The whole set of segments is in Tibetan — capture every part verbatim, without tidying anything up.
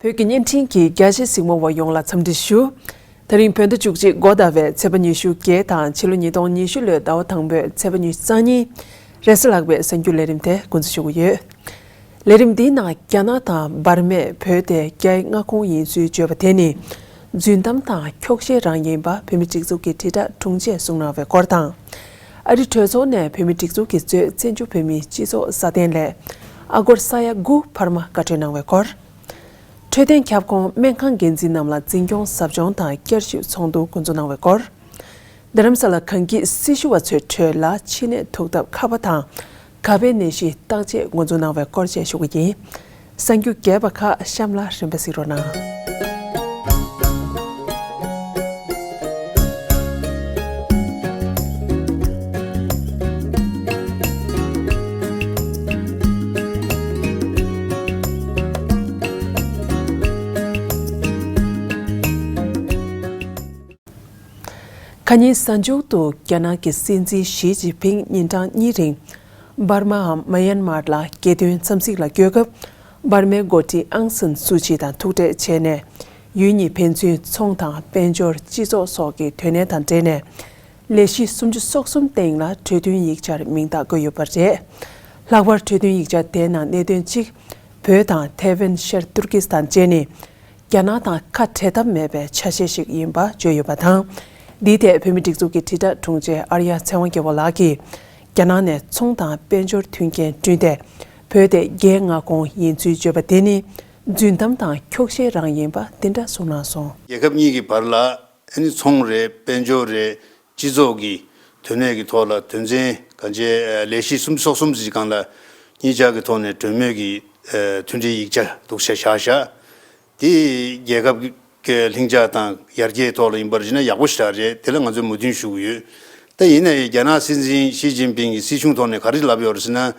བོད་ཀྱི་བརྙན་འཕྲིན་གྱི་རྒྱ་ཆེ་གཟིགས་མོ་བ་ཡོངས་ལ་འཚམས་འདྲི་ཞུ། དེ་རིང་བོད་ཟླ་བཅུ་གཅིག་འགོ་ཟླ་བའི་ཚེས་པ་ཉི་ཤུ་བརྒྱད་དང་ཕྱི་ལོ་ཉིས་སྟོང་ཉི་ཤུ་ལོའི་ཟླ་བ་དང་པོའི་ཚེས་པ་ཉི་ཤུ་རྩ་གཉིས། རེས་གཟའ་ལྷག་པའི་གསར་འགྱུར་ལས་རིམ་དེ་འགོ་འཛུགས་ཞུ་གི་ཡོད། ལས་རིམ་འདིའི་ནང་རྒྱ་ནག་དང་འབར་མས་བོད་དེ་རྒྱའི་མངའ་ཁོངས་ཡིན་ཚུལ་བརྗོད་པ་དེ་ནི། རྫུན་གཏམ་དང་འཁྱོག་བཤད་རང་ཡིན་པ་བོད་མིའི་སྒྲིག་འཛུགས་ཀྱི་དྲིལ་བསྒྲགས་དྲུང་ཆེས་གསུངས་གནང་བའི་སྐོར་དང་། ཨ་རི་གྲོས་ཚོགས་ནས་བོད་མིའི་སྒྲིག་འཛུགས་ཀྱིས་གཙོས་བཙན་བྱོལ་བོད་མིའི་སྤྱི་ཚོགས་སྲ་བརྟན་སླད། ཨ་སྒོར་ས་ཡ་དགུ་འཕར་མ་བཀའ་འཁྲོལ་གནང་བའི་སྐོར། འཕྲོད་བསྟེན་ཁྱབ་ཁོངས་སྨན་ཁང་འགན་འཛིན་རྣམས་ལ་འཛིན་སྐྱོང་ཟབ་སྦྱོང་དང་བསྐྱར་ཞིབ་ཚོགས་འདུ་འགོ་འཛུགས་གནང་བའི་སྐོར། རྡ་རམ་ས་ལ་གངས་སྐྱིད་སྲི་ཞུ་བ་ཚོའི་ཁྲོད་ལ་ཕྱི་ནད་ཐུག་ཐབས་ཁག་པ་དང་། ག་བའི་ནད་གཞི་བརྟག་དཔྱད་འགོ་འཛུགས་གནང་བའི་སྐོར་བཅས་ཞུ་གི་ཡིན། གསར་འགྱུར་རྒྱས་པ་ཁག་གཤམ་ལ་རིམ་པ་གཟིགས་རོགས་གནང་། ཁ་ཉིན་གཟའ་མཇུག་ཏུ་རྒྱ་ནག་གི་སྲིད་འཛིན་ཞི་ཅིན་ཕིང་ཉིན་གྲངས་གཉིས་རིང་འབར་མའམ་མ་ཡན་མར་ལ་རྒྱལ་དོན་འཚམས་གཟིགས་ལ་བསྐྱོད་སྐབས། འབར་མའི་འགོ་ཁྲིད་ཨང་སན་སུ་ཅི་དང་ཐུག་འཕྲད་བྱས་ནས། ཡུལ་གཉིས་ཕན་ཚུན་ཚོང་དང་དཔལ་འབྱོར། སྤྱི་ཚོགས་སོགས་ཀྱི་དོན་གནད་དང་འབྲེལ་ནས། ལས་གཞི་སུམ་ཅུ་སོ་གསུམ་སྟེང་ལ་གྲོས་མཐུན་ཡིག་ཆར་མིང་རྟགས་བཀོད་ཡོད་པ་རེད། ལྷག་པར་གྲོས་མཐུན་ཡིག་ཆ་དེའི་ནང་གནད་དོན་གཅིག་བོད་དང་ཐའེ་ཝན། ཤར་ཏུར་ཀི་སི་ཐན་བཅས་ནི། རྒྱ་ནག་དང་ཁ་བྲལ་ཐབས་མེད་པའི་ཆ་ཤས་ཤིག་ཡིན་པ་བརྗོད་ཡོད་པ་དང་། འདིའི་ཐད་བོད་མིའི་སྒྲིག་འཛུགས་ཀྱི་དྲིལ་བསྒྲགས་དྲུང་ཆེ་ཨར་ཡ་ཚེ་དབང་རྒྱལ་པོ་ལགས་ཀྱིས། རྒྱ་ནག་ནས་ཚོང་དང་དཔལ་འབྱོར་མཐུན་རྐྱེན་བསྐྲུན་ཏེ། བོད་དེ་རྒྱའི་མངའ་ཁོངས་ཡིན་ཚུལ་བརྗོད་པ་དེ་ནི། རྫུན་གཏམ་དང་འཁྱོག་བཤད་རང་ཡིན་པ་འདི་འདྲ་གསུངས་གནང་སོང་། རྒྱལ་ཁབ་གཉིས་ཀྱི་བར་ལ་ཨ་ནི་ཚོང་རེད། དཔལ་འབྱོར་རེད། སྤྱི་ཚོགས་ཀྱི་དོན་གནད་ཀྱི་ཐོག་ལ་དོན་ཚན་གང་ཅི་ལས་གཞི་སུམ་ཅུ་སོ་གསུམ་ཅིག་སྒང་ལ་གཉིས་ཆར་གྱི་ཐོག་ནས་གྲོས་མོལ་གྱི་མཐུན་སྒྲིལ་ཡིག་ཆ་འདུག་བྱས་བཞག་བཞག་དེ་རྒྱལ་ཁབ་ཀྱི་ལྷིང་འཇགས་དང་ཡར་རྒྱས་ཐོག་ལ་ཡིན་པར་བྱས་ན་ཡག་པོ་ཞེ་དྲག་རེད། དེ་ལ་ང་ཚོས་མོས་མཐུན་ཞུ་གི་ཡོད། ད་ཡིན་ན་ཡང་རྒྱ་ནག་སྲིད་འཛིན་ཞི་ཅིན་ཕིང་གིས་སྲིད་གཞུང་ཐོག་ནས་ག་རེ་ལབ་ཡོད་རེད་ཟེར་ན།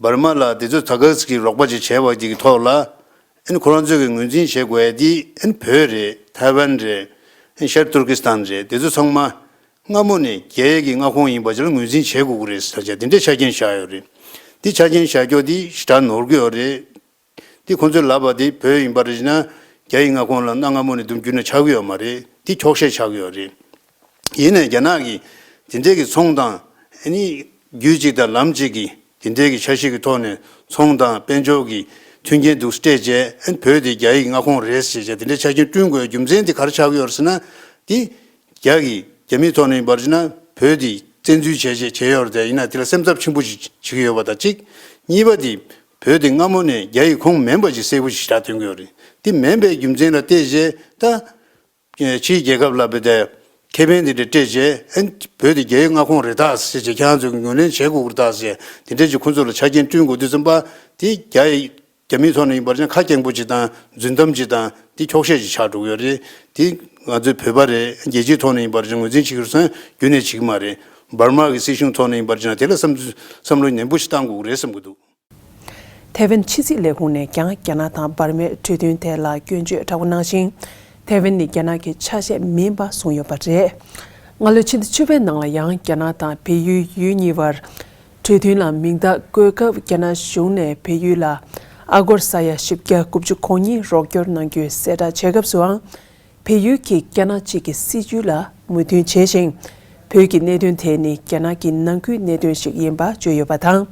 འབར་མ་ལ་དེ་ཚོ་ཐ་ག་སི་གི་རོགས་པ་ཅིག་བྱས་པ་དེ་གི་ཐོག་ལ། ཨན་ཁོ་རང་ཚོས་ཀྱི་ངོས་འཛིན་བྱེད་དགོས་ཡ་དེ་ཨན་བོད་རེད། ཐའེ་ཝན་རེད། ཨན་ཤར་ཏུར་ཀི་སི་ཐན་རེད། དེ་ཚོ་ཚང་མ་སྔ་མོ་ནས་རྒྱའི་གི་མངའ་ཁོངས་ཡིན་པ་ཅིག་ལ་ངོས་འཛིན་བྱེད་དགོས་ཀྱི་རེད་ཟེར་བྱས་དེ་འདྲའི་ཆ་རྐྱེན་བཞག་ཡོད་རེད། དེ་ཆ་རྐྱེན་བཞག་རྒྱུ་དེ་ཞེ་དྲག་ནོར་གྱི་ཡོད་རེད། དེ་ཁོ་ཚོས་ལབ་པ་དེ་བོད་ཡིན་པ་རེད་ན་རྒྱ་ཡི་མངའ་ཁོངས་ལ་གནའ་སྔ་མོ་ནས་དུམ་རྒྱུན་ནས་ཆགས་ཀྱི་ཡོད་མ་རེད། དེ་འཁྱོག་བཤད་ཆགས་ཀྱི་ཡོད་རེད། ཡིན་ནའི་རྒྱ་ནག་གིས་དེ་འདྲའི་གི་ཚོང་དང་ཨ་ནི་རྒྱུད་གཅིག་དང་ལམ་གཅིག་གི་དེ་འདྲའི་གི་འཆར་གཞི་གི་ཐོག་ནས་ཚོང་དང་དཔལ་འབྱོར་གྱི་མཐུན་རྐྱེན་འདུག་སྤྲད་བྱས་ཨ་ནི་བོད་དེ་རྒྱ་ཡི་མངའ་ཁོངས་རེད་ཟེར་བྱས་དེ་འདྲའི་ཆ་རྐྱེན་བསྐྲུན་དགོས་རྒྱུ་མཚན་དེ་ག་རེ་ཆགས་ཀྱི་ཡོད་རེད་ཟེར་ན། དེ་རྒྱ་གིས་རྒྱ་མིའི་ཐོག་ནས་ཡིན་པར་བྱས་ན་བོད་དེ་བཙན་འཛུལ་བྱས་བྱས་བྱས་ཡོད་རེད། དེ་ཡིན་ན་དེ་ལ་སེམས་འཚབ་ཆེན་པོ་ཞིག་བྱེད་ཀྱི་ཡོད་པ་དང་གཅིག་གཉིས་པ་དེ་བོད་དེ་སྔ་མོ་ནས་རྒྱ་ཡི་ཁོངས་མིན་པ་ཅིག་གསལ་པོ་ཞིག་ཞེ་དྲག་སྟོན་གྱི་ཡོད་རེད། དེ་མིན་པའི་རྒྱུ་མཚན་ལ་བལྟས་བྱས་ད། ཕྱིའི་རྒྱལ་ཁབ་ལ་བོད་དེ་ཁེ་ཕན་དེ་འདྲ་སྤྲད་བྱས་ཨན་བོད་དེ་རྒྱའི་མངའ་ཁོངས་རེད་ད་ཟེར་བྱས་ཁྱེད་རང་ཚོས་ངོས་ལེན་བྱེད་དགོས་ཀྱི་རེད་ད་ཟེར་དེ་འདྲ་ཅིག་ཁོ་ཚོ་ལ་ཆ་རྐྱེན་བསྐྲུན་དགོས་དུས་ཙམ་པ་དེ་རྒྱ་ཡི་རྒྱ་མིའི་ཐོག་ནས་ཡིན་པར་བྱས་ན་ཁ་སྐྱེངས་པོ་ཅིག་དང་རྫུན་གཏམ་ཅིག་དང་དེ་འཁྱོག་བཤད་ཅིག་ཆགས་འགྲོ་གི་ཡོད་རེད། དེ་ང་ཚོའི་བོད་པ་རེད། རྒྱལ་སྤྱིའི་ཐོག་ནས་ཡིན་པར་བྱས་ན་ངོས་འཛིན་བྱེད་ཀྱི་རེད་བསམ་རྒྱུན་ནས་བྱེད་ཀྱི་མ་རེད། འབར་མ་གི་སྲིད་གཞུང་ཐོག་ནས་ཡིན་པར་བྱས་ན་དེ་ལ་བསམ་བསམ་བློ་ནན་པོ་ཞིག་བཏང་དགོས་ཀྱི་རེད་བསམ་གྱི་འདུག་ཐའེ་ཝན་ཕྱི་སྲིད་ལས་ཁུངས་ནས་ཀྱང་རྒྱ་ནག་དང་འབར་མའི་གྲོས་མཐུན་ཐད་ལ་སྐྱོན་བརྗོད་དྲག་པོ་གནང་ཞིང་། ཐའེ་ཝན་ནི་རྒྱ་ནག་གི་ཆ་ཤས་མིན་པ་གསུངས་ཡོད་པ་རེད། སྔ་ལོའི་ཕྱི་ཟླ་བཅུ་པའི་ནང་ལ་ཡང་རྒྱ་ནག་དང་བལ་ཡུལ་ཡུལ་གཉིས་བར་གྲོས་མཐུན་ལ་མིང་རྟགས་བཀོད་སྐབས་རྒྱ་ནག་གཞུང་ནས་བལ་ཡུལ་ལ་ཨ་སྒོར་ས་ཡ་བཞི་བརྒྱ་དགུ་བཅུ་གོ་གཉིས་རོགས་སྐྱོར་གནང་རྒྱུའི་གསལ་བསྒྲགས་བྱས་སྐབས་སུའང་། བལ་ཡུལ་གྱིས་རྒྱ་ནག་གཅིག་གི་སྲིད་ཇུས་ལ་མོས་མཐུན་བྱས་ཤིང་། བོད་ཀྱི་གནད་དོན་དེ་ནི་རྒྱ་ནག་གི་ནང་ཁུལ་གནད་དོན་ཞིག་ཡིན་པ་བརྗོད་ཡོད་པ་དང་།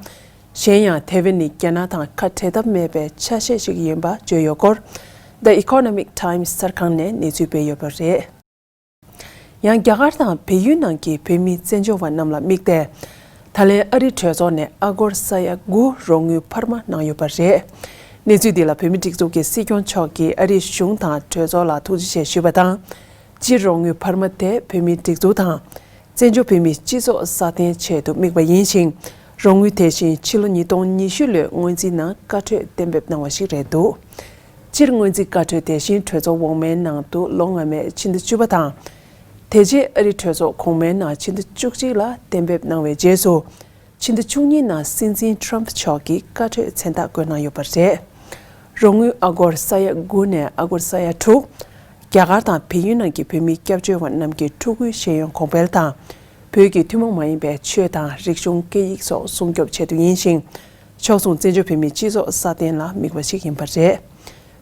གཞན་ཡང་ཐའེ་ཝན་ནི་རྒྱ་ནག་དང་ཁ་བྲལ་ཐབས་མེད་པའི་ཆ་ཤས་ཤིག་ཡིན་པ་བརྗོད་ཡོད་སྐོར། The Economic Times གསར་ཁང་ནས་གནས་ཚུལ་སྤེལ་ཡོད་པ་རེད། ཡང་རྒྱ་གར་དང་བལ་ཡུལ་ནང་གི་བོད་མི་བཙན་བྱོལ་བ་རྣམས་ལ་དམིགས་ཏེ། ད་ལན་ཨ་རིའི་གྲོས་ཚོགས་ནས་ཨ་སྒོར་ས་ཡ་དགུ་རོགས་དངུལ་འཕར་མ་གནང་ཡོད་པ་རེད། གནས་ཚུལ་འདི་ལ་བོད་མིའི་སྒྲིག་འཛུགས་ཀྱི་སྲིད་སྐྱོང་མཆོག་གིས་ཨ་རིའི་གཞུང་དང་གྲོས་ཚོགས་ལ་ཐུགས་རྗེ་ཆེ་ཞུས་པ་དང་། སྤྱིར་རོགས་དངུལ་འཕར་མ་དེ་བོད་མིའི་སྒྲིག་འཛུགས་དང་། བཙན་བྱོལ་བོད་མིའི་སྤྱི་ཚོགས་སྲ་བརྟན་ཆེད་དུ་དམིགས་པ་ཡིན་ཞིང་། རོགས་དངུལ་དེ་བཞིན་ཕྱི་ལོ་ཉིས་སྟོང་ཉི་ཤུ་ལོའི་སྔོན་རྩིས་ནང་བཀའ་འཁྲོལ་གཏན་འབེབས་གནང་བ་ཞིག་རེད་འདུག་སྤྱིར་སྔོན་རྩིས་བཀའ་འཁྲོལ་དེ་བཞིན་གྲོས་ཚོགས་འོག་མའི་ནང་དུ་ལོ་སྔ་མའི་ཕྱི་ཟླ་བཅུ་པ་དང་། དེ་རྗེས་ཨ་རིའི་གྲོས་ཚོགས་གོང་མའི་ནང་ཕྱི་ཟླ་བཅུ་གཅིག་ལ་གཏན་འབེབས་གནང་བའི་རྗེས་སུ། ཕྱི་ཟླ་བཅུ་གཉིས་ནང་སྲིད་འཛིན་ཁྲོམ་མཆོག་གིས་བཀའ་འཁྲོལ་མཚན་རྟགས་བཀོད་གནང་ཡོད་པ་རེད། རོགས་དངུལ་ཨ་སྒོར་ས་ཡ་དགུ་ནས་ཨ་སྒོར་ས་ཡ་དྲུག་རྒྱ་གར་དང་བལ་ཡུལ་ནང་གི་བོད་མི་སྐྱབས་བཅོལ་བ་རྣམས་ཀྱི་ཕྲུ་གུའི་ཤེས་ཡོན་གོང་འཕེལ་དང་། བོད་ཀྱི་ཐུན་མོང་མ་ཡིན་པའི་ཆོས་དང་རིག་གཞུང་སྐད་ཡིག་སོགས་སྲུང་སྐྱོབ་ཆེད་དུ་ཡིན་ཞིང་། ཕྱོགས་མཚུངས་བཙན་བྱོལ་བོད་མིའི་སྤྱི་ཚོགས་སྲ་བརྟན་ལ་དམིགས་པ་ཞིག་ཡིན་པ་རེད།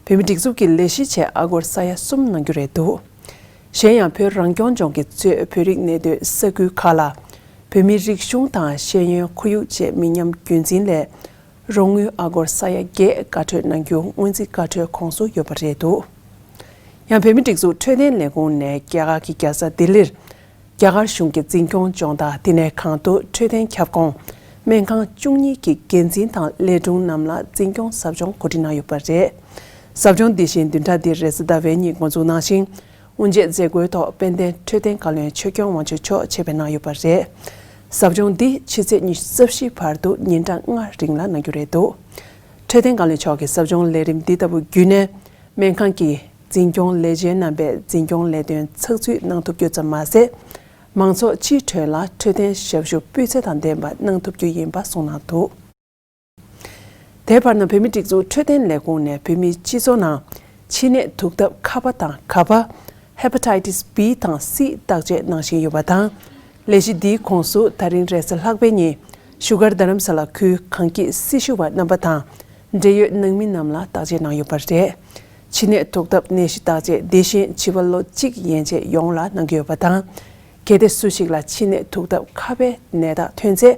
བོད་མིའི་སྒྲིག་འཛུགས་ཀྱི་ལས་གཞི་ཆེད་ཨ་སྒོར་ས་ཡ་གསུམ་གནང་རྒྱུ་རེད་འདུག་གཞན་ཡང་བོད་རང་སྐྱོང་ལྗོངས་ཀྱིས་གཙོས་བོད་རིགས་གནས་སྡོད་ས་ཁུལ་ཁག་ལ་བོད་མིའི་རིག་གཞུང་དང་ཤེས་ཡོན་ཁོར་ཡུག་བཅས་མི་ཉམས་རྒྱུན་འཛིན་སླད་རོགས་དངུལ་ཨ་སྒོར་ས་ཡ་བརྒྱད་བཀའ་འཁྲོལ་གནང་རྒྱུ་སྔོན་རྩིས་བཀའ་འཁྲོལ་ཁོངས་སུ་ཡོད་པ་རེད་འདུག་ཡང་བོད་མིའི་སྒྲིག་འཛུགས་འཕྲོད་བསྟེན་ལས་ཁུངས་ནས་རྒྱ་གར་གྱི་རྒྱལ་ས་ལྡི་ལིར་རྒྱ་གར་གཞུང་གི་འཛིན་སྐྱོང་ལྗོངས་དང་དེ་ནས་གང་ཐུབ་འཕྲོད་བསྟེན་ཁྱབ་ཁོངས་སྨན་ཁང་བཅུ་གཉིས་ཀྱི་འགན་འཛིན་དང་ལས་དྲུང་རྣམས་ལ་འཛིན་སྐྱོང་ཟབ་སྦྱོང་གོ་སྒྲིག་གནང་ཡོད་པ་རེད། ཟབ་སྦྱོང་འདི་བཞིན་བདུན་ཕྲག་འདིར་རེས་གཟའ་ཟླ་བའི་ཉིན་འགོ་འཛུགས་གནང་ཞིང་། དབུ་འབྱེད་མཛད་སྒོའི་ཐོག་དཔལ་ལྡན་འཕྲོད་བསྟེན་བཀའ་བློན་ཆོས་སྐྱོང་དབང་ཕྱུག་མཆོག་ཆེད་ཕེབས་གནང་ཡོད་པ་རེད། ཟབ་སྦྱོང་འདི་ཕྱི་ཚེས་ཉི་ཤུ་རྩ་བཞི་བར་དུ་ཉིན་གྲངས་ལྔ་རིང་ལ་གནང་རྒྱུ་རེད་འདུག་འཕྲོད་བསྟེན་བཀའ་བློན་མཆོག་གིས་ཟབ་སྦྱོང་ལས་རིམ་འདི་ལྟ་བུ་བརྒྱུད་ནས་སྨན་ཁང་གི་འཛིན་སྐྱོང་ལས་བྱེད་རྣམ་པས་འཛིན་སྐྱོང་ལས་དོན་ཚགས་ཚུད་གནང་ཐུབ་རྒྱུ་ཙམ་མ་ཟད། མང་ཚོགས་སྤྱིའི་ཁྲོད་ལ་འཕྲོད་བསྟེན་ཞབས་ཞུ་སྤུས་ཚད་དང་ལྡན་པ་གནང་ཐུབ་རྒྱུ་ཡིན་པ་གསུངས་གནང་འདུག་དེའི་བར་ན་བོད་མིའི་སྒྲིག་འཛུགས་འཕྲོད་བསྟེན་ལས་ཁུངས་ནས་བོད་མིའི་སྤྱི་ཚོགས་ནང་མཆིན་ནད་དུག་ཐབས་ཁ་པ་དང་ག་པ། Hepatitis B དང་C བརྟག་དཔྱད་གནང་བཞིན་ཡོད་པ་དང་། ལས་གཞི་འདིའི་ཁོངས་སུ་ད་རིང་རེས་གཟའ་ལྷག་པའི་ཉིན་བཞུགས་སྒར་རྡ་རམ་ས་ལ་ཁུལ་གངས་སྐྱིད་སྲི་ཞུ་བ་རྣམ་པ་དང་འབྲེལ་ཡོད་ནང་མི་རྣམས་ལ་བརྟག་དཔྱད་གནང་ཡོད་པ་རེད། མཆིན་ནད་དུག་ཐབས་ནད་གཞི་བརྟག་དཔྱད་འདི་བཞིན་བྱིས་པ་ལོ་གཅིག་ཡན་ཆད་ཡོངས་ལ་གནང་གི་ཡོད་པ་དང་། གལ་ཏེ་སུ་ཞིག་ལ་མཆིན་ནད་དུག་ཐབས་ཁ་པའི་ནད་རྟགས་ཐོན་ཚེ།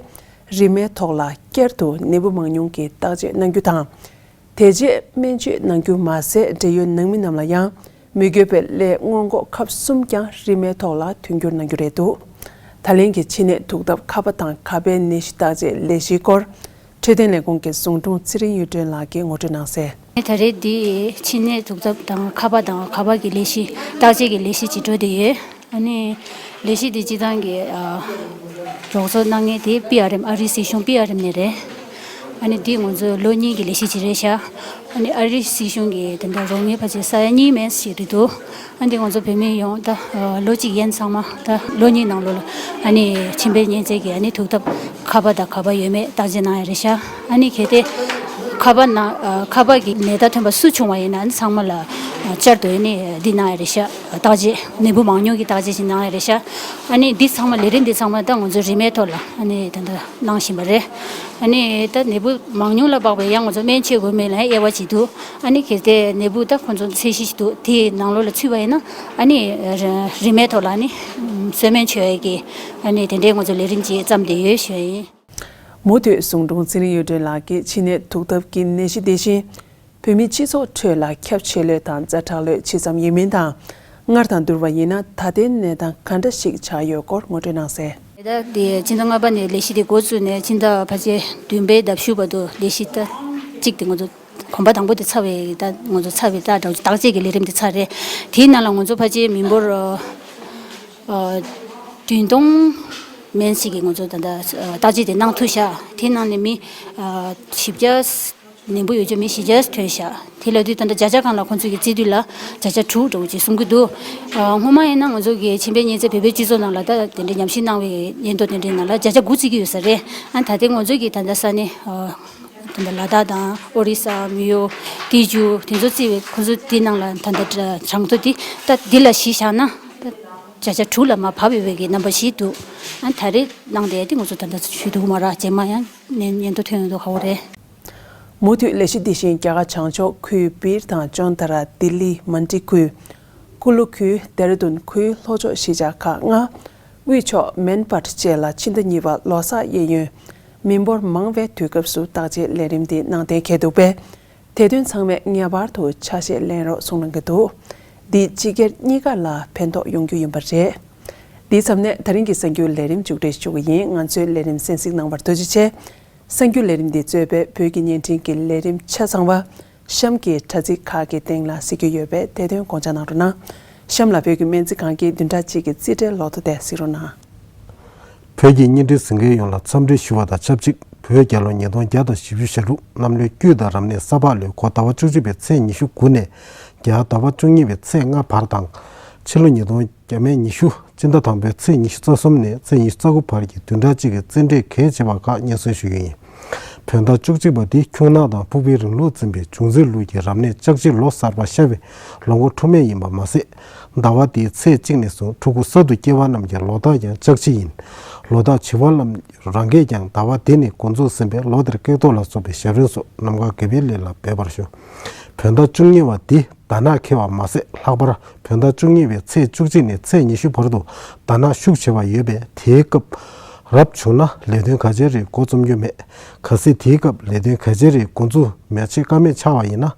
རིན་མེད་ཐོག་ལ་བསྐྱར་དུ་ནད་འབུ་མང་ཉུང་གི་བརྟག་དཔྱད་གནང་རྒྱུ་དང་། དེ་རྗེས་སྨན་བཅོས་གནང་རྒྱུ་མ་ཟད། འབྲེལ་ཡོད་ནང་མི་རྣམས་ལ་ཡང་མི་དགོས་པའི་སླད་སྔོན་འགོག་ཁབ་གསུམ་ཀྱང་རིན་མེད་ཐོག་ལ་མཐུན་འགྱུར་གནང་རྒྱུ་རེད་འདུག་ད་ལན་གྱི་མཆིན་ནད་དུག་ཐབས་ཁ་པ་དང་ག་པའི་ནད་གཞི་བརྟག་དཔྱད་ལས་གཞིའི་སྐོར་འཕྲོད་བསྟེན་ལས་ཁུངས་ཀྱི་ཟུང་དྲུང་ཚེ་རིང་གཡུ་སྒྲོན་ལགས་ཀྱིས་ངོ་སྤྲོད་གནང་གསལ། ད་རེས་འདི་མཆིན་ནད་དུག་ཐབས་དང་ཁ་པ་དང་ག་པ་གི་ལས་གཞི་བརྟག་དཔྱད་ཀྱི་ལས་གཞི་ཅིག་འགྲོ་བསྡད་ཡོད། ཨ་ནི་ལས་གཞི་འདི་སྤྱི་བཏང་གི་ཨ་རོགས་ཚོགས་གནང་མཁན་དེ་པི་ཨར་ཨེམ་ཨ་རིའི་སྲིད་གཞུང་པི་ཨར་ཨེམ་ནས་རེད། ཨ་ནི་འདི་ང་ཚོ་ལོ་གཉིས་ཀྱི་ལས་གཞི་ཅིག་རེད་ཤག་ཨ་ནི་ཨ་རིའི་སྲིད་གཞུང་གི་དེ་འདྲ་རོགས་དངུལ་ཕལ་ཆེར་ས་ཡ་གཉིས་མན་ཞིག་རེད་འདུག་ཨ་འདི་ང་ཚོ་བོད་མི་ཡོངས་ད་ལོ་གཅིག་ཡན་ཚང་མ་ད་ལོ་གཉིས་ནང་ལོགས་ལ་ཨ་ནི་མཆིན་པའི་གཉན་ཚད་ཀྱི་ཨ་ནི་དུག་ཐབས་ཁ་པ་དང་ག་པ་ཡོད་མེད་བརྟག་དཔྱད་གནང་ཡ་རེད་ཤག་ཨ་ནི་གལ་ཏེ་ཁ་པ་ན་ཁ་པ་གི་ནད་རྟགས་ཐོན་པ་སུ་བྱུང་བ་ཡིན་ན་ཨ་ནི་ཚང་མ་ལ་བསྐྱར་དུ་ཨ་ནི་འདི་གནང་ཡ་རེད་ཤག་བརྟག་དཔྱད་ནད་འབུ་མང་ཉུང་གི་བརྟག་དཔྱད་ཅིག་གནང་ཡ་རེད་ཤག་ཨ་ནི་འདི་ཚང་མ་ལས་རིམ་འདི་ཚང་མ་ད་ང་ཚོ་རིན་མེད་ཐོག་ལ་ཨ་ནི་ད་ལྟ་གནང་བཞིན་པ་རེད། ཨ་ནི་ད་ནད་འབུ་མང་ཉུང་ལ་དཔག་པའི་ཡང་ང་ཚོ་སྨན་བཅོས་དགོས་མེད་ལ་ཡང་དབྱེ་བ་ཅིག་འདུག་ཨ་ནི་གལ་ཏེ་ནད་འབུ་ད་ཁོང་ཚོ་ཚད་གཞི་ཞིག་འདུག་དེའི་ནང་ལོགས་ལ་ཚུད་པ་ཡིན་ན་ཨ་ནི་རིན་མེད་ཐོག་ལ་ཨ་ནི་གསོལ་སྨན་མཆོད་ཡས་ཀྱི་ཨ་ནི་དེ་འདྲའི་ང་ཚོ་ལས་རིམ་ཅིག་བརྩམས་བསྡད་ཡོད་ཞུ་ཡ་ཡིན། མུ་མཐུད་ཟུང་དྲུང་ཚེ་རིང་གཡུ་སྒྲོན་ལགས་ཀྱིས་མཆིན་ནད་དུག་ཐབས་ཀྱི་ནད་གཞི་དེ་བཞིན་བོད་མིའི་སྤྱི་ཚོགས་ཁྲོད་ལ་ཁྱབ་ཆེ་ལོས་དང་ཛ་དྲག་ལོས་ཇི་ཙམ་ཡིན་མིན་དང་། སྔར་དང་བསྡུར་བ་ཡིན་ན་ད་ལྟའི་གནས་སྟངས་ག་འདྲ་ཞིག་ཆགས་ཡོད་སྐོར་ངོ་སྤྲོད་གནང་གསལ། ད་དེ་ཕྱི་ཟླ་ལྔ་པ་ནས་ལས་གཞི་དེ་འགོ་བཙུགས་ནས་ཕྱི་ཟླ་ཕལ་ཆེར་བདུན་པའི་ཟླ་བཞུགས་བར་དུ་ལས་གཞི་ད་གཅིག་དེ་ང་ཚོ་གོམ་པ་དང་པོ་དེ་ཚར་བའི་ད་ང་ཚོ་ཚར་བའི་ད་བརྟག་དཔྱད་ཀྱི་ལས་རིམ་དེ་ཚར་རེད། དེའི་ནང་ལ་ང་ཚོ་ཕལ་ཆེར་མི་འབོར་ཨ་བདུན་སྟོང་མན་ཞིག་གིས་ང་ཚོ་ད་ལྟ་བརྟག་དཔྱད་དེ་གནང་ཐུབ་ཤག་དེའི་ནང་ནས་མི་ཨ་བཞི་བརྒྱ་ནད་འབུ་ཡོད་ཆོག་མི་བཞི་བརྒྱ་ཐོན་ཤག་དེ་ལབ་དུས་ད་ལྟ་བརྒྱ་ཆ་གང་ལ་ཁོང་ཚོས་ཀྱི་བརྩི་དུས་ལ་བརྒྱ་ཆ་དྲུག་འདྲ་བོ་ཅིག་གསུང་གི་འདུག་ཨ་སྔོན་མ་ཡིན་ན་ང་ཚོ་གི་མཆིན་པའི་གཉན་ཚད་བོད་པའི་སྤྱི་ཚོགས་ནང་ལ་ད་དེ་འདྲའི་ཉམས་ཞིབ་གནང་བའི་སྙན་ཐོ་དེ་འདྲའི་ནང་ལ་བརྒྱ་ཆ་དགུ་བརྩི་གི་ཡོད་ས་རེད། ཨ་ད་ལྟའི་ང་ཚོ་གི་ད་ལྟ་ས་གནས་ཨ་ད་ལྟ་ལ་དྭགས་དང་ཨོ་རི་ས། མི་ཡོ། ཏི་ཇུ་དེ་ཚོ་བརྩི་བའི་ཁོང་ཚོ་དེ་ནང་ལ་ད་ལྟ་གྲངས་ཐོ་དེ་ད་འདི་ལ་གཞི་བཞག་ན་ད་བརྒྱ་ཆ་དྲུག་ལ་མར་བབས་ཡོད་པའི་གི་རྣམ་པ་ཞིག་འདུག་ཨ་ད་རེས་གནང་བསྡད་དེ་ང་ཚོ་ད་ལྟ་ཞུ་ཐུབ་ཀྱི་མ་རེད། རྗེས་མ་ཡང་སྙན་སྙན་ཐོ་ཐོན་ཡོང་དུས་ཧ་གོ་རེད། མུ་མཐུད་ལས་གཞི་འདི་བཞིན་རྒྱ་གར་བྱང་ཕྱོགས་ཁུལ་སྦིར་དང་ཅོན་ཏ་ར། ལྡི་ལི། མན་ཌི་ཁུལ། ཀུ་ལུ་ཁུལ། ལྡེ་ར་ལྡུན་ཁུལ་ལྷོ་ཕྱོགས་གཞིས་ཆགས་ཁག་ལྔ། དབུས་ཕྱོགས་མན་པཊ་བཅས་ལ་ཕྱི་ཟླ་གཉིས་པ་ལོ་གསར་གཡས་གཡོན་མི་འབོར་མང་བའི་དུས་སྐབས་སུ་བརྟག་དཔྱད་ལས་རིམ་འདི་གནང་གཏན་འཁེལ་འདུག་པས། དེ་དོན་ཚང་མས་ངེས་པར་དུ་ཆ་ཤས་ལེན་རོགས་གསུངས་གནང་གི་འདུག་འདིས་སྤྱི་སྒེར་གཉིས་ཀ་ལ་ཕན་ཐོགས་ཡོང་རྒྱུ་ཡིན་པ་རེད། འདིའི་མཚམས་ནས་ད་རིང་གི་གསར་འགྱུར་ལས་རིམ་མཇུག་སྒྲིལ་ཞུ་གི་ཡིན། ང་ཚོའི་ལས་རིམ་གསན་གཟིགས་གནང་བར་ཐུགས་རྗེ་ཆེ། གསར་འགྱུར་ལས་རིམ་འདི་གཙོས་པའི་བོད་ཀྱི་བརྙན་འཕྲིན་གྱི་ལས་རིམ་ཆ་ཚང་བ་གཤམ་གྱི་དྲ་ཚིགས་ཁག་གི་སྟེང་ལ་གཟིགས་རྒྱུ་ཡོད་པས་དེ་དོན་དགོངས་འཇགས་གནང་རོགས་གནང་། གཤམ་ལ་བོད་ཀྱི་སྨན་རྩིས་ཁང་གི་བདུན་ཕྲག་གཅིག་གི་རྩིས་ཁྲའི་ལོ་ཐོ་དེ་གཟིགས་རོགས་གནང་། བོད་ཀྱི་བརྙན་འཕྲིན་གཟིགས་མཁན་ཡོངས་ལ་འཚམས་འདྲི་ཞུ་བ་དང་ཆབས་ཅིག་བོད་རྒྱལ་ལོ་ཉིས་སྟོང་བརྒྱ་དང་བཞི་བཅུ་ཞེ་དྲུག་གནམ་ལོའི་དཀྱུས་དང་རབ་གནས་ས་ཕག་ལོའི་འགོ་ཟླ་བ་བཅུ་གཅིག་པའི་ཚེས་ཉི་ཤུ་དགུ་ནས་རྒྱལ་ཟླ་བ་བཅུ་གཉིས་པའི་ཚེས་ལྔ་བར་དང་། ཕྱི་ལོ་ཉིས་སྟོང་བརྒྱ་མེད་ཉི་ཤུ་སྤྱི་ཟླ་དང་པོའི་ཚེས་ཉི་ཤུ་རྩ་གསུམ་ནས་ཚེས་ཉི་ཤུ་རྩ་དགུ་བར་གྱི་བདུན་ཕྲག་གཅིག་གི་རྩིས་འབྲས་གལ་ཆེ་བ་ཁག་སྙན་སེང་ཞུ་རྒྱུ་ཡིན། བོད་ཟླ་བཅུ་གཅིག་པ་འདི་ཁྱུང་ནག་དང་ཕུག་པའི་རིང་ལུགས་འཛིན་པའི་འབྱུང་རྩིས་ལུགས་ཀྱི་རབ་གནས་ལྕགས་བྱི་ལོ་གསར་པ་ཤར་བའི་ལོ་འགོ་འཁྲུག་མེད་ཡིན་པ་མ་ཟད། ཟླ་བ་འདིའི་ཚེས་གཅིག་ནས་བཟུང་ཕྲུ་གུ་གསར་དུ་སྐྱེས་པ་རྣམས་ཀྱི་ལོ་རྟགས་ཀྱང་ལྕགས་བྱི་ཡིན། ལོ་རྟགས་བྱི་བ་རྣམས་རང་གིས་ཀྱང་ཟླ་བ་འདི་ནས་འགོ་འཛུགས་ཟིན་པས་ལོ་འདིར་སྐྱེས་ཐོག་ལ་སོགས་པའི་ཞབས་རིམ་སོགས་ནམ་མཁའ་དགེ་བའི་ལས་ལ་འབད་པར་ཞུ། བོད་ཟླ་བཅུ་གཉིས་པ་འདི་ཟླ་ནག་འཁེལ་བ་མ་ཟད། ལྷག་པར་བོད་ཟླ་བཅུ་གཉིས་པའི་ཚེས་བཅུ་གཅིག་ནས་ཚེས་ཉི་ཤུ་བར་དུ་ཟླ་ནག་ཤུགས་ཆེ་བ་ཡོད་པས། དེའི་སྐབས་རབ་བྱུང་ན་ལས་དོན་ག་ཅི་རེད་འགོ་རྩོམ་རྒྱུ་མེད། གལ་སྲིད་དེའི་སྐབས་ལས་དོན་ག་ཅི་རེད་འགོ་འཛུགས་མ་བྱེད་ཀ་མེད་ཆགས་པ་ཡིན་ན།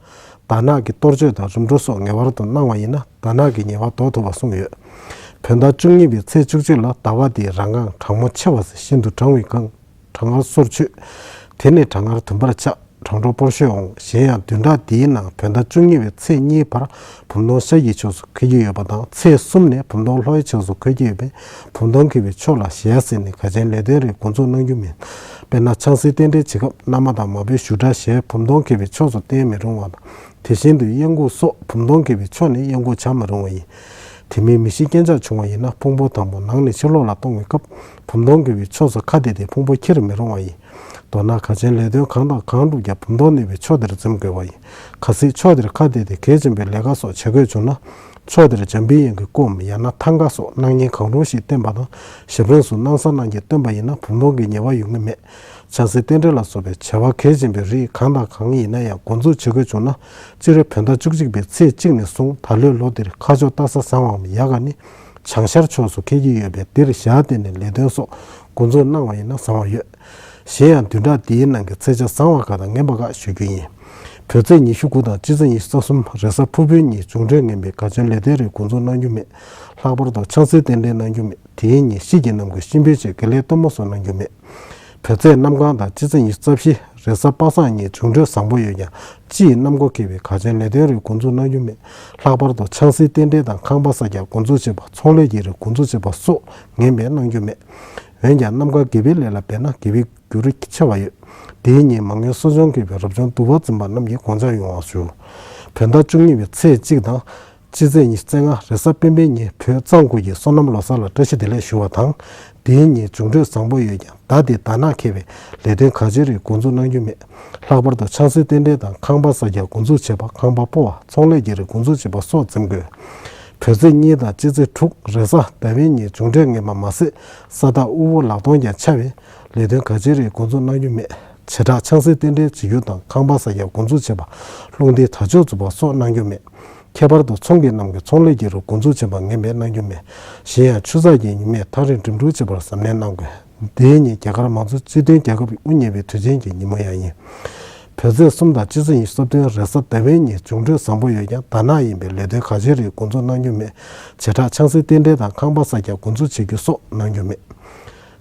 ཟླ་ནག་གི་གཏོར་བཅོས་དང་རིམ་གྲོ་སོགས་ངེས་པར་དུ་གནང་བ་ཡིན་ན་ཟླ་ནག་གི་ཉེས་པ་ཟློག་ཐུབ་པ་གསུངས་ཡོད། བོད་ཟླ་བཅུ་གཉིས་པའི་ཚེས་བཅུ་གཅིག་ལ་ཟླ་བ་འདིའི་རང་གངས་གྲང་མོ་ཆེ་བ་ཟེར་ཤིན་ཏུ་གྲང་བའི་གངས། གྲང་ངར་སོར་ཆུད། དེ་ནས་གྲང་ངར་དུམ་བུར་ཆག་གྲང་དྲོ་སྤོར་ཤོས་འོང་། གཞན་ཡང་བདུན་ཕྲག་འདིའི་ནང་བོད་ཟླ་བཅུ་གཉིས་པའི་ཚེས་གཉིས་བར་བུམ་སྟོང་ཤར་གྱི་ཕྱོགས་སུ་འཁེལ་གྱི་ཡོད་པ་དང་། ཚེས་གསུམ་ནས་བུམ་སྟོང་ལྷོའི་ཕྱོགས་སུ་འཁེལ་གྱི་ཡོད་པས། བུམ་སྟོང་འཁེལ་བའི་ཕྱོགས་ལ་ཞལ་ཟས་ནས་ག་ཅན་ལས་དོན་རིགས་འགོ་འཛུགས་གནང་རྒྱུ་མིན། དཔེར་ན་ཆང་སའི་རྟེན་འབྲེལ་བྱེད་སྐབས་མནའ་མ་དང་མ་བུའི་བཞུགས་གྲལ་ཞལ་བུམ་སྟོང་འཁེལ་བའི་ཕྱོགས་སུ་བསྟན་མི་རུང་བ་དང་། དེ་བཞིན་དུ་གཡས་འགུགས་སོགས་བུམ་སྟོང་འཁེལ་བའི་ཕྱོགས་ནས་གཡས་འགུགས་བྱ་མི་རུང་བ་ཡིན། དེ་མིན་མི་ཤི་རྐྱེན་ཆག་བྱུང་བ་ཡིན་ན་ཕུང་པོ་དང་པོ་ནང་ནས་ཕྱི་ལོགས་ལ་གཏོང་བའི་སྐབས་བུམ་སྟོང་འཁེལ་བའི་ཕྱོགས་སུ་ཁ་གཏད་དེ་ཕུང་པོ་འཁྱེར་མི་རུང་བ་ཡིན། མདོར་ན་ག་ཅན་ལས་དོན་གང་དང་གང་བསྒྲུབ་ཀྱང་བུམ་སྟོང་གནས་པའི་ཕྱོགས་དེར་འཛེམ་དགོས་པ་ཡིན། གལ་སྲིད་ཕྱོགས་དེར་ཁ་གཏད་དེ་གལ་ཆེན་པོའི་ལས་ཀ་སོགས་བྱེད་དགོས་བྱུང་ན། ཕྱོགས་དེར་འཇམ་པའི་དབྱངས་ཀྱི་སྐུའམ་ཡང་ན་ཐང་ག་སོགས་སྣང་བརྙན་གང་རུང་ཞིག་བསྟན་པ་དང་། ཞབས་རིམ་སོགས་སྣང་ས་སྣང་བརྒྱད་བསྟན་པ་ཡིན་ན་བུམ་སྟོང་གི་ཉེས་པ་ཡོང་གི་མེད། ཆང་སའི་རྟེན་འབྲེལ་ལ་སོགས་པའི་བྱ་བ་གལ་ཆེན་པོའི་རིགས་གང་དང་གང་ཡིན་ན་ཡང་འགོ་འཛུགས་བྱེད་དགོས་བྱུང་ན། སྤྱི་རབས་བོད་ཟླ་བཅུ་གཅིག་པའི་ཚེས་གཅིག་ནས་བཟུང་ད་ལོའི་ལོ་འདིར་ཁ་ཕྱོགས་སྟག་ཚང་བའམ་ཡ་ག་ནི་བྱང་ཤར་ཕྱོགས་སུ་འཁེལ་གྱི་ཡོད་པས། འདིར་ཞལ་བསྟན་ནས་ལས་དོན་སོགས་འགོ་འཛུགས་གནང་བ་ཡིན་ན་བཟང་བ་ཡོད། གཞན་ཡང་བདུན་ཕྲག་འདིའི་ནང་གི་ཚེས་ཆ་བཟང་བ་ཁག་དང་ངན་པ་ཁག་ཞུ་རྒྱུ་ཡིན། བོད་ཚེས་ཉི་ཤུ་དགུ་དང་སྤྱི་ཚེས་ཉི་ཤུ་རྩ་གསུམ་རེས་གཟའ་ཕུར་བུའི་ཉིན་འབྱུང་འཕྲོད་ངན་པའི་ག་ཅན་ལས་དོན་རིགས་འགོ་འཛུགས་གནང་རྒྱུ་མེད། ལྷག་པར་དུ་ཆང་སའི་རྟེན་འབྲེལ་གནང་རྒྱུ་མེད། དེའི་ཉིན་ཤིས་ཀྱི་ནམ་གྱི་གཤིན་པོའི་ཆེད་དགེ་ལས་གཏོར་མ་སོགས་གནང་རྒྱུ་མེད། བོད་ཚེས་གནམ་གང་དང་སྤྱི་ཚེས་ཉི་ཤུ་རྩ་བཞི་རེས་གཟའ་པ་སངས་ཉིན་འབྱུང་འཕྲོད་བཟང་པོ་ཡོད་ཀྱང་། སྤྱི་ཡི་གནམ་སྒོ་འཁེལ་བའི་ག་ཅན་ལས་དོན་རིགས་འགོ་འཛུགས་གནང་རྒྱུ་མེད། ལྷག་པར་དུ་ཆང་སའི་རྟེན་འབྲེལ་དང་ཁང་པ་གསར་རྒྱག་འགོ་འཛུགས་བྱེད་པ། ཚོང་ལས་ཀྱི་རིགས་འགོ་འཛུགས་བྱེད་པ་སོགས་ངན་པས་གནང་རྒྱུ་མེད། འོན་ཀྱང་གནམ་ཁ་དགེ་བའི་ལས་ལ་འབད་ན་དགེ་བའི་འགྱུར་ཆེ་བ་ཡོད། དེའི་ཉིན་མ་དངུལ་གསོ་སྦྱོང་མཁས་པའི་རབ་བྱུང་དུ་བ་འཛིན་པ་རྣམས་ཀྱིས་དགོངས་འཆར་ཡོང་བ་ཞུ། བོད་ཟླ་བཅུ་གཉིས་པའི་ཚེས་གཅིག་དང་། སྤྱི་ཚེས་ཉི་ཤུ་རྩ་ལྔ་རེས་གཟའ་སྤེན་པའི་ཉིན་བོད་གཙང་ཁུལ་གྱི་སོ་ནམ་ལོ་གསར་ལ་བཀྲ་ཤིས་བདེ་ལེགས་ཞུ་བ་དང་། དེའི་ཉིན་འབྱུང་འཕྲོད་བཟང་པོ་ཡོད་ཀྱང་ཟླ་འདི་ཟླ་ནག་འཁེལ་བས་ལས་དོན་ག་ཅི་རིགས་འགོ་འཛུགས་གནང་རྒྱུ་མེད། ལྷག་པར་དུ་ཆང་སའི་རྟེན་འབྲེལ་དང་ཁང་པ་གསར་རྒྱག་འགོ་འཛུགས་བྱེད་པ། ཁང་པ་སྤོ་བ། ཚོང་ལས་ཀྱི་རིགས་འགོ་འཛུགས་བྱེད་པ་སོགས་འཛེམ་དགོས། བོད་ཚེས་གཉིས་དང་སྤྱི་ཚེས་དྲུག་རེས་གཟའ་ཟླ་བའི་ཉིན་འབྱུང་འཕྲོད་ངན་པ་མ་ཟད། ས་བདག་དབུལ་པོ་ལག་སྟོང་ཀྱང་ཆགས་པས་ལས་དོན་ག་ཅི་རིགས་འགོ་འཛུགས་གནང་རྒྱུ་མེད། བྱེ་བྲག་ཆང་སའི་རྟེན་འབྲེལ་བྱེད་རྒྱུ་དང་ཁང་པ་གསར་རྒྱག་འགོ་འཛུགས་བྱེད་པ། རླུང་རྟའི་དར་ལྕོག་འཛུགས་པ་སོགས་གནང་རྒྱུ་མེད། ཁྱད་པར་དུ་ཚོང་གི་རྣམས་ཀྱི་ཚོང་ལས་ཀྱི་རིགས་འགོ་འཛུགས་བྱེད་པ་ངན་པས་གནང་རྒྱུ་མེད། གཞན་ཡང་ཆུ་ཚགས་ཀྱི་ཉི་མས་ཐག་རིང་འགྲིམ་འགྲུལ་བྱེད་པར་གཟབ་ནན་གནང་དགོས། དེའི་ཉིན་རྒྱ་གར་མང་གཙོ་སྤྱི་མཐུན་རྒྱལ་ཁབ་ཀྱི་དབུ་བརྙེས་པའི་དུས་ཆེན་གྱི་ཉིན་མོ་ཡང་ཡིན། བོད་ཚེས་གསུམ་དང་སྤྱི་ཚེས་ཉི་ཤུ་རྩ་བདུན་རེས་གཟའ་ཟླ་བའི་ཉིན་འབྱུང་འཕྲོད་བཟང་པོ་ཡོད་ཀྱང་ཟླ་ནག་ཡིན་པས་ལས་དོན་ག་ཅི་རིགས་འགོ་འཛུགས་གནང་རྒྱུ་མེད། བྱེ་བྲག་ཆང་སའི་རྟེན་འབྲེལ་དང་ཁང་པ་གསར་རྒྱག་འགོ་འཛུགས་བྱེད་རྒྱུ་སོགས་གནང་རྒྱུ་མེད།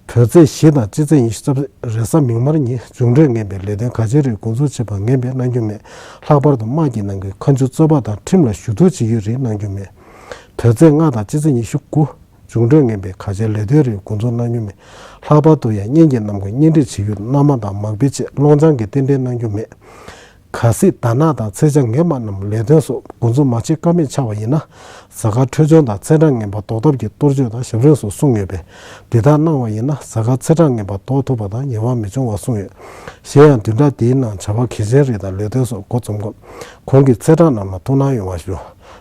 བོད་ཚེས་བཞི་དང་སྤྱི་ཚེས་ཉི་ཤུ་རྩ་བཞི་རེས་གཟའ་མིག་དམར་ཉིན་འབྱུང་འཕྲོད་ངན་པས་ལས་དོན་ག་ཅི་རིགས་འགོ་འཛུགས་བྱེད་པ་ངན་པས་གནང་རྒྱུ་མེད། ལྷག་པར་དུ་དམག་གི་ནང་གི་མཁའ་འགྲུལ་རྩོད་པ་དང་ཁྲིམས་ལ་ཞུ་གཏུག་བྱེད་རྒྱུའི་རིགས་གནང་རྒྱུ་མེད། བོད་ཚེས་ལྔ་དང་སྤྱི་ཚེས་ཉི་ཤུ་དགུ་འབྱུང་འཕྲོད་ངན་པས་ག་ཅན་ལས་དོན་རིགས་འགོ་འཛུགས་གནང་རྒྱུ་མེད། ལྷག་པར་དུ་ཡང་གཉེན་གྱི་རྣམས་ཀྱི་གཉེན་སྒྲིག་བྱེད་རྒྱུ། མནའ་མ་དང་མག་པའི་ཆེད་སློང་ཆང་གི་རྟེན་འབྲེལ་གནང་རྒྱུ་མེད། གལ་སྲིད་ཟླ་ནག་དང་ཚེས་ཆ་ངན་པ་རྣམས་ལས་དོན་སོགས་འགོ་འཛུགས་མ་བྱེད་ཀ་མེད་ཆགས་པ་ཡིན་ན། གཟའ་སྐར་འཕྲོད་སྦྱོར་དང་ཚེས་གྲངས་ངན་པ་ཟློག་ཐབས་ཀྱི་གཏོར་བཅོས་དང་ཞབས་རིམ་སོགས་གསུངས་ཡོད་པས། འདི་དག་གནང་བ་ཡིན་ན་གཟའ་སྐར་ཚེས་གྲངས་ངན་པ་ཟློག་ཐུབ་པ་དང་ཉེས་པ་མི་འབྱུང་བ་གསུངས་ཡོད། གཞན་ཡང་བདུན་ཕྲག་འདིའི་ནང་བྱ་བ་གལ་ཆེན་རིགས་དང་ལས་དོན་སོགས་འགོ་རྩོམ་སྐབས་གོང་གི་ཚེས་གྲངས་རྣམས་ལ་ཐུགས་སྣང་ཡོང་བ་ཞུ།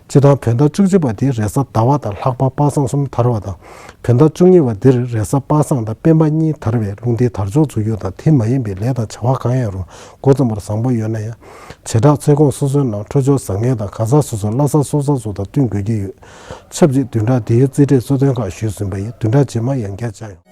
སྤྱིར་བཏང་བོད་ཟླ་བཅུ་གཅིག་པ་འདིར་རེས་གཟའ་ཟླ་བ་དང་ལྷག་པ་པ་སངས་གསུམ་དར་བ་དང་། བོད་ཟླ་བཅུ་གཉིས་པ་འདིར་རེས་གཟའ་པ་སངས་དང་སྤེན་པ་གཉིས་དར་བས་རླུང་རྟའི་དར་ལྕོག་འཛུགས་རྒྱུ་དང་དེ་མ་ཡིན་པའི་ལས་དང་བྱ་བ་གང་ཡང་རུང་འགོ་རྩོམ་པར་བཟང་པོ་ཡོད་ན་ཡང་། བྱེ་བྲག་ཚེས་གོང་སོ་སོའི་ནང་འཕྲོད་སྦྱོར་བཟང་ངན་དང་གང་ཟག་སོ་སོའི་བླ་གཟའ་སྲོག་གཟའ་སོགས་དང་བསྟུན་དགོས་ཀྱི་ཡོད། ཆབས་ཅིག་བདུན་ཕྲག་འདིའི་རྩིས་འབྲས་གཙོ་དོན་ཁག་ཞུས་ཟིན་པ་ཡིན། བདུན་ཕྲག་རྗེས་མ་ཡང་བསྐྱར་བཅར་ཡོང་།